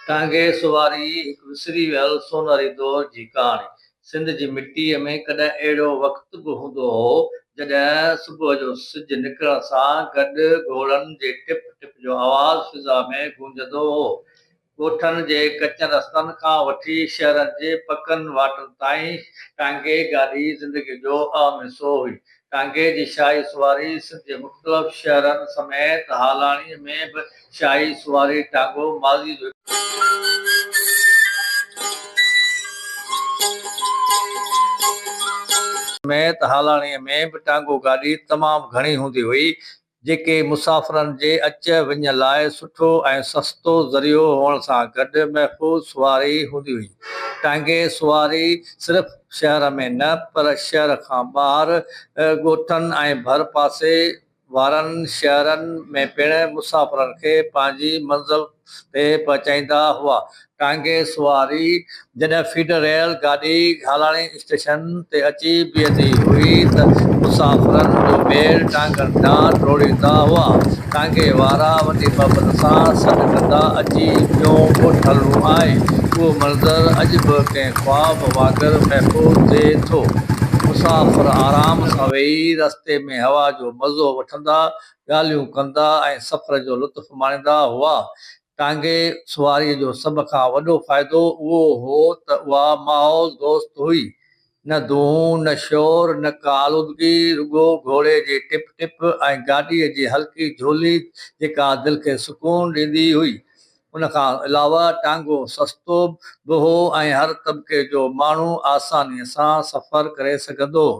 ٽانگي سواري هڪ وسري ويل سونهري دور جي ڪهاڻي. سنڌ جي مٽيء ۾ ڪڏهن اهڙو وقت به هوندو هو، جڏهن صبح جو سج نڪرڻ سان گڏ گهوڙن جي ٽپ ٽپ جو آواز فضا ۾ گونجندو هو. ڳوٺن جي ڪچن رستن کان وٺي شهرن جي پڪن واٽن تائين ٽانگي گاڏي زندگيء جو اهم حصو هئي. ٽانگي جي شاهي سواري سنڌ جي مختلف شهرن سميت هالاڻيء ۾ به شاهي سواري ٽانگو ماضيء جو سميت هالاڻيء ۾ به ٽانگو گاڏي تمام گهڻي هوندي هئي، جيڪي مسافرن جي اچ وڃ لاء سٺو ۽ سستو ذريعو هئڻ سان گڏ محفوظ سواري هوندي هئي. ٽانگي سواري صرف شهر ۾ نه پر شهر کان ٻاهر ڳوٺن ۽ ڀر پاسي وارن شهرن ۾ پڻ مسافرن کي پنهنجي منزل تي پهچائيندا هئا. ٽانگي سواري جڏهن فيڊر ريل گاڏي هالاڻي اسٽيشن تي اچي بيهندي هئي ته مسافرن جو ميڙ ٽانگن ڏانهن ڊوڙيندا هئا. ٽانگي وارا وڏي محبت سان سڏ ڪندا اچي ٻيو ڳوٺ هلڻو آهي. اهو منظر اڄ به ڪنهن خواب وانگر محفوظ ٿئي ٿو. مسافر آرام سان ويهي رستي ۾ هوا جو مزو وٺندا، ڳالهيون ڪندا ۽ سفر جو لطف ماڻيندا هئا. ٽانگي سواريء جو سڀ کان وڏو فائدو اهو هو ته اها ماحول دوست هئي. نه دونهون، نه شور، نه ڪا آلودگي، رڳو گهوڙي جي ٽپ ٽپ ۽ گاڏيء جي هلڪي جهولي جيڪا دل کي سڪون ڏيندي هئي. ان کان علاوه ٽانگو سستو به هو ۽ هر طبقي جو ماڻهو آسانيء سان سفر ڪري سگهندو هو.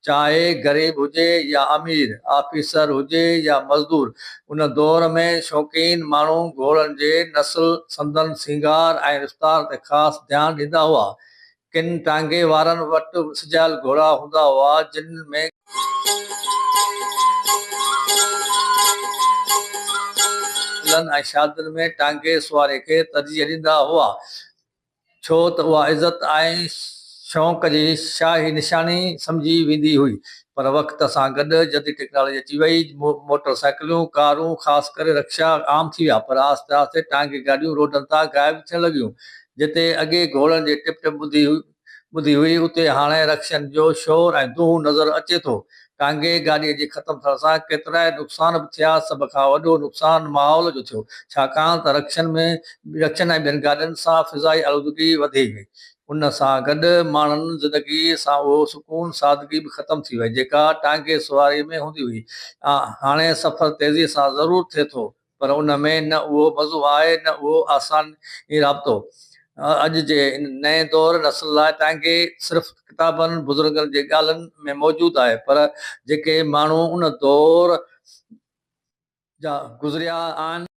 چاهي غريب هجي يا امير، آفيسر هجي يا مزدور، ان دور ۾ شوقين ماڻهو گهوڙن جي نسل، سندن سينگار ۽ رفتار تي خاص ڌيان ڏيندا هئا. ڪن ٽانگي وارن وٽ سجايل گهوڙا هوندا هئا، جن ۾. ميلن ۽ شادين ۾ ٽانگي سواري کي ترجيح ڏيندا هئا. ڇو ته اها عزت ۽ شوق جي شاهي نشاني سمجهي ويندي هئي. پر وقت سان گڏ جديد ٽيڪنالاجي اچي وئي، موٽر سائيڪلون، ڪارون، خاص ڪري رڪشا عام ٿي ويا، پر آهستي آهستي ٽانگي گاڏيون روڊن تان غائب ٿيڻ لڳيون. جتي اڳي گهوڙن جي ٽپ ٽپ ٻڌي هئي، اتي هاڻي رڪشن جو شور ۽ دونهون نظر اچي ٿو. ٽانگي گاڏيء جي ختم ٿيڻ سان ڪيترائي نقصان به ٿيا، سڀ کان وڏو نقصان ماحول جو ٿيو، ڇاڪاڻ ته رڪشن ۾ رڪشن ۽ ٻين گاڏين سان فضائي آلودگي وڌي وئي. ان سان گڏ ماڻهن زندگيء سان اهو سڪون، سادگي به ختم ٿي وئي، جيڪا ٽانگي سواريء ۾ هوندي هئي. هاڻي سفر تيزيء سان ضرور ٿئي ٿو، پر ان ۾ نه اهو مزو آهي نه اهو آسان رابطو. اڄ جي هن نئين دور نسل لاء ٽانگي صرف ڪتابن، بزرگن جي ڳالهين ۾ موجود آهي پر جيڪي ماڻهو ان دور جا گذريا آهن،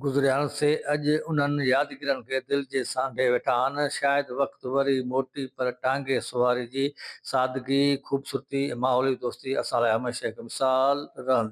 گذريا سي اڄ انهن يادگيرن کي دل جي سانڍي ويٺا آهن. شايد وقت وري موٽي پر ٽانگي سواري جي سادگي، خوبصورتي ۽ ماحولي دوستي اسان لاء هميشه هڪ مثال رهندي.